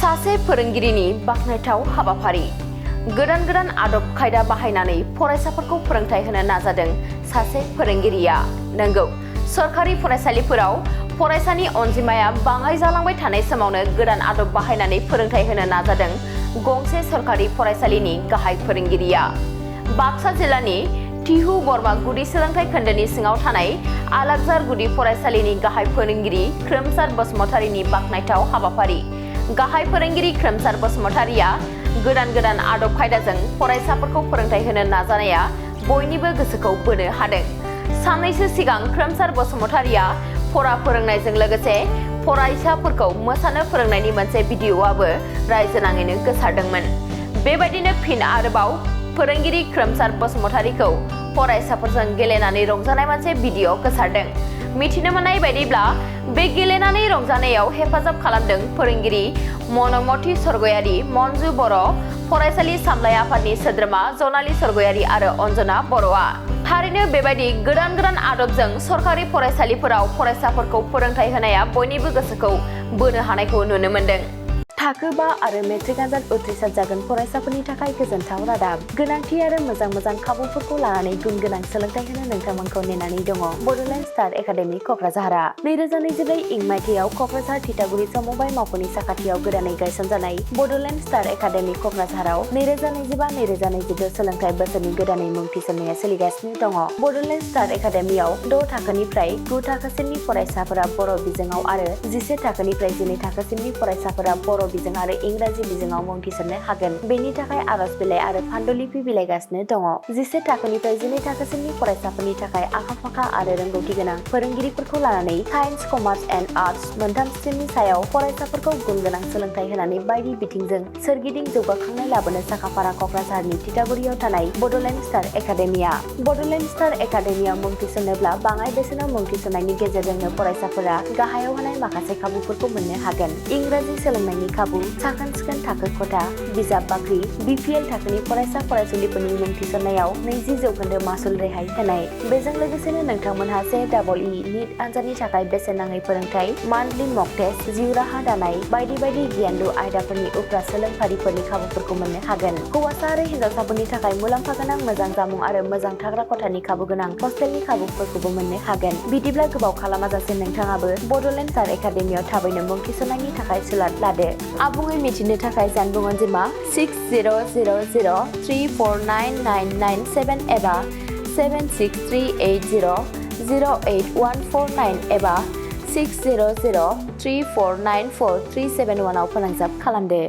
सासे फोरोंगिरिनि बाखनायथाव हाबाफारि गोदान आदब खायदा बाहायनानै फरायसाफोरखौ फोरोंथाय होनो नाजादों सासे फोरोंगिरिया। नंगौ, सरकारि फरायसालिफोराव फरायसानि अनजिमाया बाङाय जालांबाय थानाय समावनो गोदान आदब बाहायनानै फोरोंथाय होनो नाजादों गंसे सरकारि फरायसालिनि गाहाय फोरोंगिरिया। बाक्सा जिल्लानि तिहु बरमा गुदि सोलोंथाइ खोन्दोनि सिङाव थानाय आदबज गुदि फरायसालिनि गाहाय फोरोंगिरि खोरोमसार बसुमतारीनि बाखनायथाव हाबाफारि। गाहाय फोरोंगिरि खोरोमसार बसुमतारीया गोदान आदब खायदाजों फरायसाफोरखौ फोरोंथाय होनो नाजानाया बयनिबो गोसोखौ बोनो हादों। साननैसो सिगां खोरोमसार बसुमतारीया फरा फोरोंनायजों लोगोसे फरायसाफोरखौ मोसानो फोरोंनायनि मोनसे भिडिअ'आबो रायजोनाङैनो गोसारदोंमोन। बेबायदिनो फिन आरोबाव फोरोंगिरि खोरोमसार बसुमतारीखौ फरायसाफोरजों गेलेनानै रंजानाय मोनसे भिडिअ' गोसारदों। मिथिनो मोननाय बायदिब्ला बे गेलेनानै रंजानायाव हेफाजाब खालामदों फोरोंगिरि मनमती सरगयारी, मन्जु बर', फरायसालि सामलाय आफादनि सोद्रोमा जनाली सरगयारी आरो अन्जना बर'आ। थारैनो बेबायदि गोदान आदबजों सरकारि फरायसालिफोराव फरायसाफोरखौ फोरोंथाय होनाया बयनिबो गोसोखौ बोनो हानायखौ नुनो मोनदों। थाखो 5 आरो मेट्रिक आनजाद उथ्रिसार जागोन फरायसाफोरनि थाखाय गोजोनथाव रादाब। गोनांथि आरो मोजां खाबुफोरखौ लानानै गुन गोनां सोलोंथाय होनो नोंथांमोनखौ नेनानै दङ बड'लेण्ड स्टार एकाडेमि क'क्राझारआ। 2024 इं मायथाइयाव क'क्राझार थिथागुरि समबाय मावख'नि साखाथियाव गोदानै गायसनजानाय बड'लेण्ड स्टार एकाडेमि क'क्राझाराव 2025-2026 सोलोंथाइ बोसोरनि गोदानै मुं थिसननाया सोलिगासिनो दङ। बड'लेण्ड स्टार एकाडेमियाव 6 थाखोनिफ्राय 9 थाखोसिमनि फरायसाफोरा बर' बिजोङाव आरो 11 थाखोनिफ्राय 12 थाखोसिमनि फरायसाफोरा बर' बिजों आरो इंराजि बिजोङाव मुं थिसननो हागोन। बेनि थाखाय आर'ज बिलाइ आरो फान्डुलिपि बिलाइगासिनो दङ। 11 थाखोनिफ्राय 12 थाखोसिमनि फरायसाफोरनि थाखाय आखा-फाखा आरो रोंगौथि गोनां फोरोंगिरिफोरखौ लानानै साइन्स, कमार्स एन्ड आर्टस मोनथाम स्ट्रिमनि सायाव फरायसाफोरखौ गुन गोनां सोलोंथाय होनानै बायदि बिथिंजों सोरगिदिं जौगाखांनाय लाबोनो साखाफारा क'क्राझारनि थिथागुरियाव थानाय बड'लेण्ड स्टार एकाडेमिया। बड'लेण्ड स्टार एकाडेमियाव मुं थिसननोब्ला बाङाय बेसेनाव मुं थिसननायनि गेजेरजोंनो फरायसाफोरा गाहायाव होनाय माखासे खाबुफोरखौ मोननो हागोन। इंराजि सोलोंनायनि खाबु, साखोन-सिखोन थाखो खथा, बिजाब बाख्रि, BPL थाखोनि फरायसा-फरायसुलिफोरनि मुं थिसननायाव 20% मासुल रेहाय होनाय। बेजों लोगोसेनो नोंथांमोनहा JEE नीट आनजादनि थाखाय बेसेन नाङै फोरोंथाय, मान्थलि मक टेस्ट, जिउ राहा दानाय बायदि गियानलु आयदाफोरनि उफ्रा सोलोंफारिफोरनि खाबुफोरखौ मोननो हागोन। हौवासा आरो हिन्जावसाफोरनि थाखाय मुलाम्फा गोनां मोजां जामुं आरो मोजां थाग्रा खथानि खाबु गोनां हस्टेलनि खाबुफोरखौबो मोननो हागोन। बिदिब्ला गोबाव खालामाजासे नोंथाङाबो बड'लेण्ड स्टार एकाडेमियाव थाबैनो मुं थिसननायनि थाखाय सुलाद लादो। आबुङै मिथिनो थाखाय जानबुं अनजिमा 6000349997 एबा 7638008149 एबा 6003494371 आव फोनांजाब खालामदो।